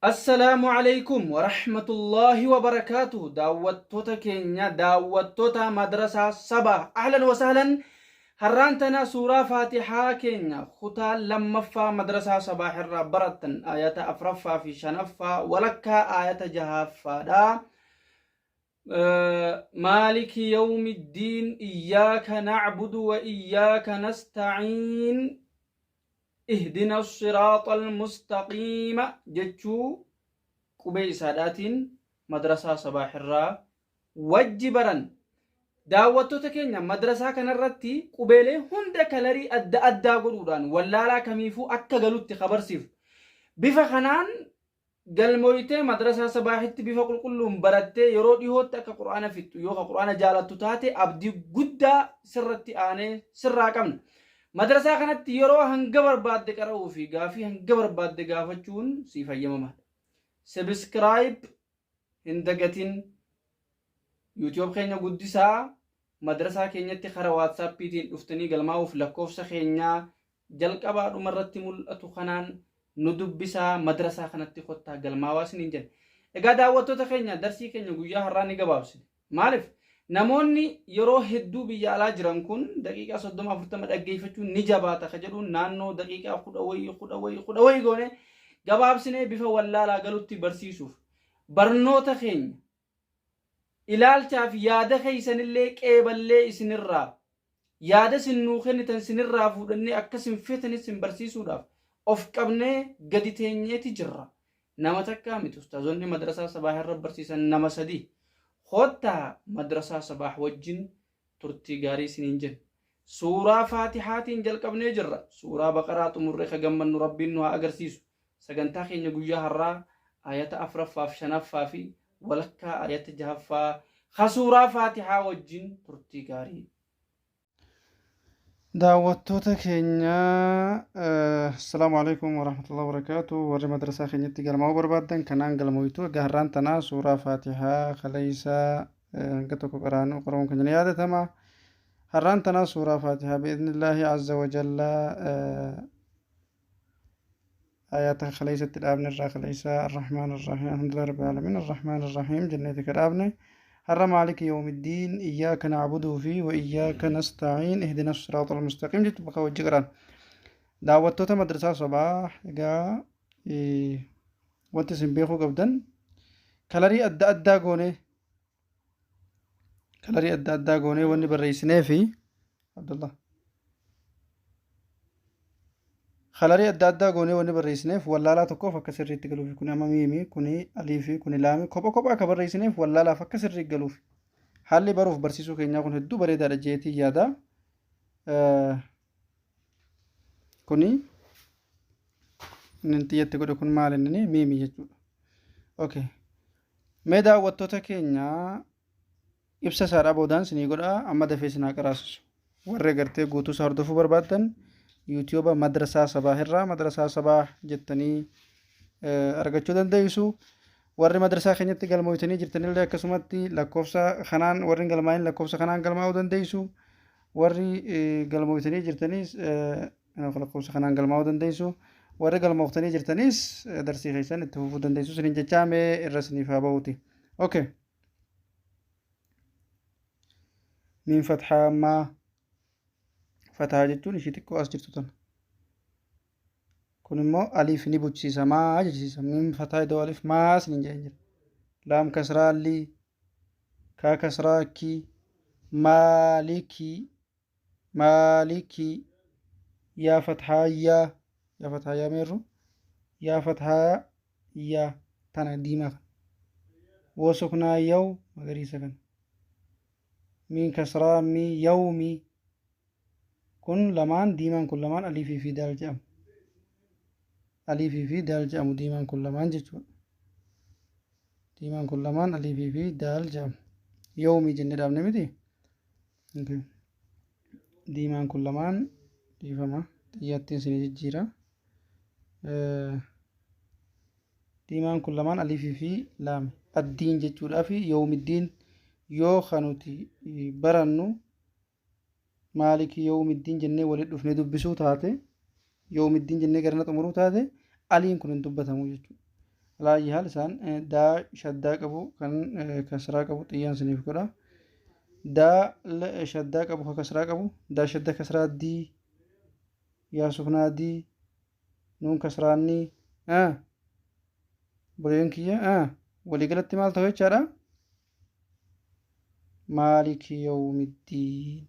Assalaamu alaikum warahmatullaahi wabarakaatuh. Daawwattoota keenya, daawwattoota madrasaa Sabaa, ahlan wasahlan. Har'aan tana suuraa Faatihaa keenya kutaa lammaffaa madrasaa Sabaa irraa barattan ayata afraffaa fi shanaffaa walakkaa ayata jahaffaadha. Maaliki yawmi ddiin, iyyaaka na'budu wa iyyaaka nasta'iin, ihdina siraaxa almustaqiima jechuu qubee isaadhaatiin madrasaa Sabaah irraa wajji baran. Daawwattoota keenya, madrasaa kanarratti qubeelee hunda kalarii adda addaa godhuudhaan wallaalaa kamiifuu akka galutti kabarsiifnu. Bifa kanaan galmooytee madrasaa Sabaahitti bifa qulqulluun barattee yeroo dhihootti akka Qur'aana fixxu, yoo ka Qur'aana jaalattu taate, abdii guddaa sirratti aanee sirraa qabna. Madrasaa kanatti yeroo hanga barbaadde qara'uu fi gaafii hanga barbaadde gaafachuun siif hayyamamaadha. Subscribe hin dagatin. YouTube keenya guddisaa. Madrasaa keenyatti kara WhatsAppiitiin dhuftanii galmaa'uuf lakkoofsa keenyaa jalqabaa dhuma irratti mul'atu kanaan nu dubbisaa, madrasaa kanatti kottaa galmaawaa isiniin jenna. Egaa daawwattoota keenya, darsii keenya guyyaa har'aa ni gabaabsine. Maaliif? Namoonni yeroo hedduu biyya alaa jiran kun daqiiqaa 30 40 dhaggeeffachuun ni jabaata ka jedhuun naannoo daqiiqaa 10 wayii 10 wayii 10 wayii goone gabaabsinee bifa wallaalaa galutti barsiisuuf, barnoota keenya ilaalchaa fi yaada keessanillee qeeballee, isinirraa yaada isin nuu kennitan isinirraa fuudhannee akka isin feetanis isin barsiisuudhaaf of qabnee gadi teenyeeti jirra. Nama takkaa miti, ustaazonni madrasaa Sabaah irra barsiisan nama sadii. Kottaa madrasaa Sabaah wajjin turtii gaarii isiniin jenna. Suuraa Faatihaatiin jalqabnee jirra. Suuraa Baqaraa xumurree ka gammannu Rabbiin nu haa agarsiisu. Sagantaa keenya guyyaa har'aa ayata afraffaa fi shanaffaa fi walakkaa ayata jahaffaa ka suuraa Faatihaa wajjin turtii gaarii. Daawwattoota keenya, assalaamu alaikum warahmatullahi wabarakaatu. Warri madrasaa keenyatti galmaa'uu barbaaddan kanaan galmooytu. Egaa har'aan tanaa suuraa Faatihaa kaleessaa hanga tokko qaraanuu qara'uun keenya ni yaadatama. Har'aan tanaa suuraa Faatihaa bi'idhnillaahi azza wa jalla ayata kaleessatti dhaabne irraa, kaleessa arrahmaan arrahiim, alhamdulillahi rabbil aalamiin arrahmaan arrahiim jenneeti ka dhaabne. Har'a maaliki yawmiddiin, iyyaaka na'buduu fi wa iyyaaka nasta'iin, ihdina siraata almustaqiim jettu bakka wajji qaraan. Daawwattoota madrasaa Sabaa, egaa wanti isin beekuu qabdan kalarii adda addaa goonee, kalarii adda addaa goonee wanni barreessinee fi Abdullah, kalarii adda addaa goonee wanni barreessineef wallaalaa tokkoof akka sirriitti galuufi. Kuni amma miimi, kuni alii fi kuni laami kopha kophaa akka barreessineef wallaalaaf akka sirriitti galuufi. Haalli baruuf barsiisuu keenyaa kun hedduu bareedaadha jeetii yaada. Kuni inni xiyyatti godhe kun maal? Inni miimi jechuudha. Okay. Mee daawwattoota keenya, ibsa isaadhaa boodaan isinii godha, amma dafee isin haa qaraasisu. Warri agartee guutuu isaa hordofuu barbaaddan yuutiyuuba Madrasaa Sabaa irraa Madrasaa Sabaa jettanii argachuu dandeessu. Warri madrasaa keenyatti galmooytanii jirtanillee akkasumatti lakkoofsa kanaan, warri hin galmaa'in lakkoofsa kanaan galmaa'uu dandeessu. Warri galmooytanii jirtanis lakkoofsa kanaan galmaa'uu dandeessu. Warri galmooftanii jirtanis darsii keessan itti fufuu dandeessu isiniin jechaa, mee irra isiniif haa bahuuti. Okay. Miin fathaa maa, fataa jechuun ishii xiqqoo as jirtu tana. Kun immoo aliif ni buchisiisa, maa jechisiisa. Miin fataa iddoo aliif maa isiniin jedhan jira. Laam kasraa lii, kaa kasraa kii, maalikii, maalikii, yaa fathaa yaa, yaa fathaa yaa meerru, yaa fathaa yaa tana diimaa kana. Wosuknaa yaw magariisa kana. Miin kasraa mii, yawmii. Kun lamaan, diimaan kun lamaan aliifii fi daal jedhamu. Aliifii fi daal jedhamu diimaan kun lamaan jechuudha. Diimaan kun lamaan aliifii fi daal jedhamu. Yawmii jennee dhaabne miti. Okay. Diimaan kun lamaan, dhiifama, xiyyaattiin isinii jijjiira. Diimaan kun lamaan aliifii fi laami. Addiin jechuudhaa fi yawmiddiin yoo kan nuti barannu maaliki yawmiddiin jennee walitti dhufnee dubbisuu taate, yawmiddiin jennee garana xumuruu taate, aliin kun hin dubbatamu jechuudha. Alaa haal isaan daa shaddaa qabu kan kasraa qabu xiyyaan isiniif godha. Daa shaddaa qabu kan kasraa qabu daa shadda kasraa dii yaa suknaa dii nuun kasraannii buleen kiyya waliigalatti maal ta'u jechaadha. Maaliki yawmiddiin.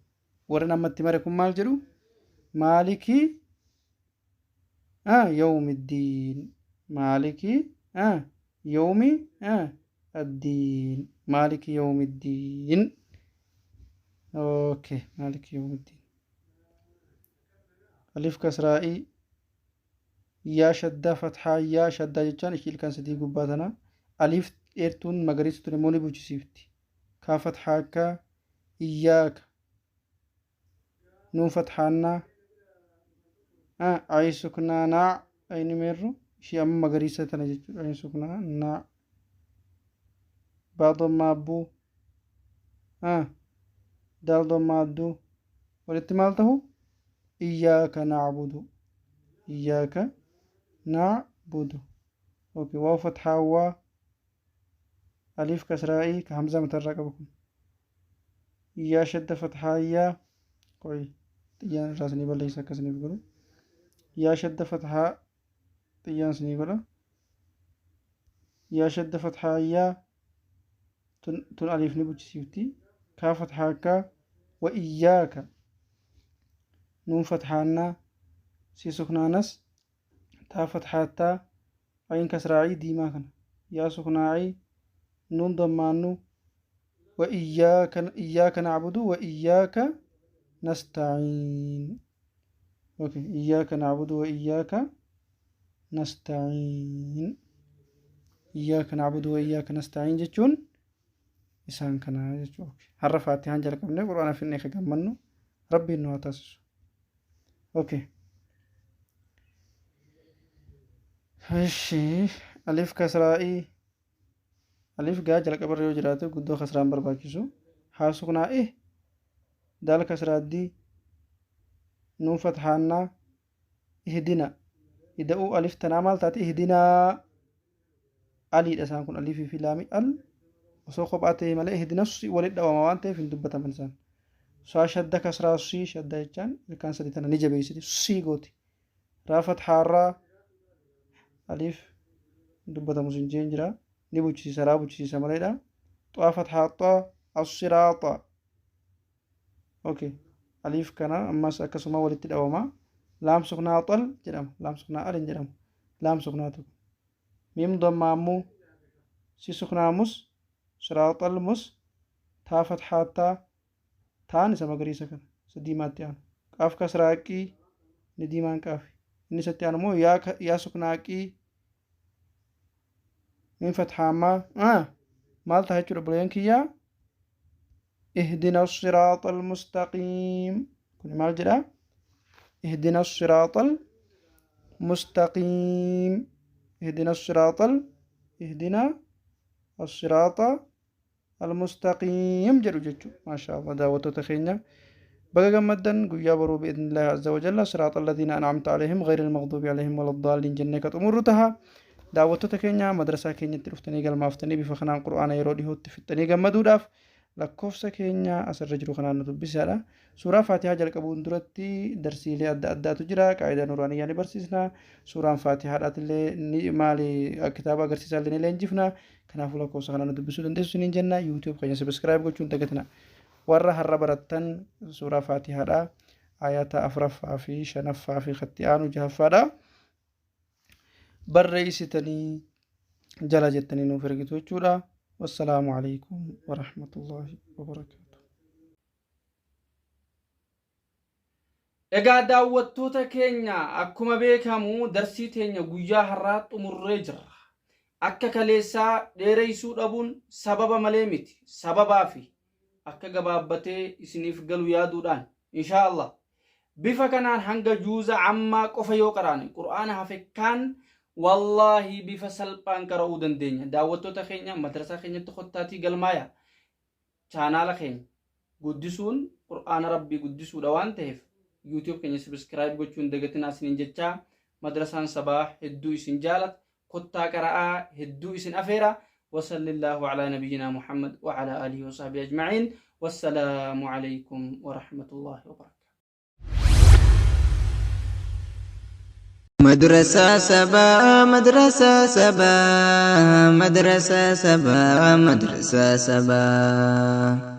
Warri namatti mare kun maal jedhu? Maaliki yawmiddiin. Maaliki yawmi addiin. Maaliki yawmiddiin. Okay, maaliki yawmiddiin. Alif kasraa'ii yaa shaddaa fathaa yaa shaddaa jechaan ishii ilkaan sadii gubbaa tana alif dheertuun magariisa tun immoo ni bulchisiifti. Kaa fathaa akka iyyaaka nuun fathaannaa ayin suknaa naa ayni meerru ishii amma magariisa tana jechuudha. Ayin suknaa naa baa dommaa abbuu daal dommaa adduu walitti maal ta'u? Iyyaaka nacbudu iyyaaka nacbudu. Okay, waaw fathaa waa alif kasraa'ii ka hamzaa matarraa qabu kun iyyaa shadda fathaa iyyaa qoy xiyyaan irraa isinii balleessa akka isiniif godhu yaa shadda fathaa xiyyaan isinii godha yaa shadda fathaa iyyaa tun aliif ni buchisiifti kaa fathaa akka wa iyyaaka nuun fathaannaa si suknaanas taa fathaattaa ayin kasraa'ii diimaa kana yaa suknaa'ii nuun dammaannu wa iyyaaka nacbudu wa iyyaaka nasta'iin. Okay, iyyaaka nacbudu wa iyyaaka nasta'iin. Iyyaaka nacbudu wa iyyaaka nasta'iin jechuun isaan kana jechuudha. Har'a faatihaan jalqabnee quraana finnee ka gammannu rabbiin nu haa taasisu. Okay. Ishi alif kasraa'ii alif gaa jalqabarra yoo jiraate guddoo kasraan barbaachisu haa suknaa'i daal kasraaddii nuun fathaannaa ihdina ida'uu alif tanaa maal taate ihdinaa aliidha isaan kun alifii fi laamii al osoo kophaa ta'e malee ihdina walit dhawama waan ta'eef hin dubbataman isaan. Saa shadda kasraa sii shadda jechaan ilkaan sadii tana ni jabeessiti sii gooti. Raa fathaarraa alif dubbatamu sin jeen jira ni buchisiisa raa buchisiisa maleedha. Xaa fathaa xaa as-siraaxa. Okay. Alif kana ammas akkasuma walitti dhawama. Laam suknaa xal jedhama. Laam suknaa al hin jedhamu. Laam suknaa tokko. Miim dammaamuu si suknaamus siraaxal mus taa fathaa taa taan isa magariisa kana isa diimaatti aanu. Qaaf kasraaqii inni diimaan qaafi. Inni isatti aanu immoo yaa suknaaqii miim fathaammaa maal ta'a jechuudha buleen kiyyaa ihdina siraaxa almustaqiim kun maal jedha ihdina siraaxa almustaqiim ihdina siraaxa ihdina as-siraaxa almustaqiim jedhu jechuudha. Maashaa Allah daawwattoota keenya baga gammaddan guyyaa boruu bi'idhnillaahi azza wa jalla siraaxa alladhiina an'amta alayhim ghayril maghduubi alayhim waladdaalliin jennee ka xumurru taha. Daawwattoota keenya madrasaa keenyatti dhuftanii galmaaftanii bifa kanaan qur'aana yeroo dhihootti fixxanii gammaduudhaaf lakkoofsa keenya asirra jiru kanaan nu dubbisaadha. Suuraa Faatihaa jalqabuun duratti darsiilee adda addaatu jira. Qaayidaa nuraaniyyaa ni barsiisna. Suuraan Faatihaadhaatillee ni maali kitaaba agarsiisaa illee ni leenjifna. Kanaafuu lakkoofsa kanaan nu dubbisuu dandeessu isiniin jenna. YouTube keenya subscribe gochuun dagatina. Warra har'a barattan suuraa Faatihaadha. Ayata afuraffaa fi shanaffaa fi katti aanu jahaffaadha. Barreessitanii jala jettanii nuuf ergitu jechuudha. Wassalaamu alaikum warahmatullaahi wabarakaatu. Egaa daawwattoota keenya akkuma beekamu darsii teenya guyyaa har'aa xumurree jirra. Akka kaleessaa dheereysuu dhabuun sababa malee miti. Sababaa fi akka gabaabbatee isiniif galu yaaduudhaan inshaa Allah. Bifa kanaan hanga juuza ammaa qofa yoo qaraane qur'aana hafe kaan wallaahi bifa salphaan qara'uu dandeenya. Daawwattoota keenya madrasaa keenyatti kottaatii galmaaya. Chaanaala keenya guddisuun qur'aana rabbii guddisuudha waan ta'eef YouTube keenya subscribe gochuun dagatinaa isiniin jechaa madrasaan sabaa hedduu isin jaalata. Kottaa qara'aa hedduu isin afeera. وصلى الله على نبينا محمد وعلى آله وصحبه أجمعين، والسلام عليكم ورحمة الله وبركاته. مدرسة سبا، مدرسة سبا، مدرسة سبا، مدرسة سبا.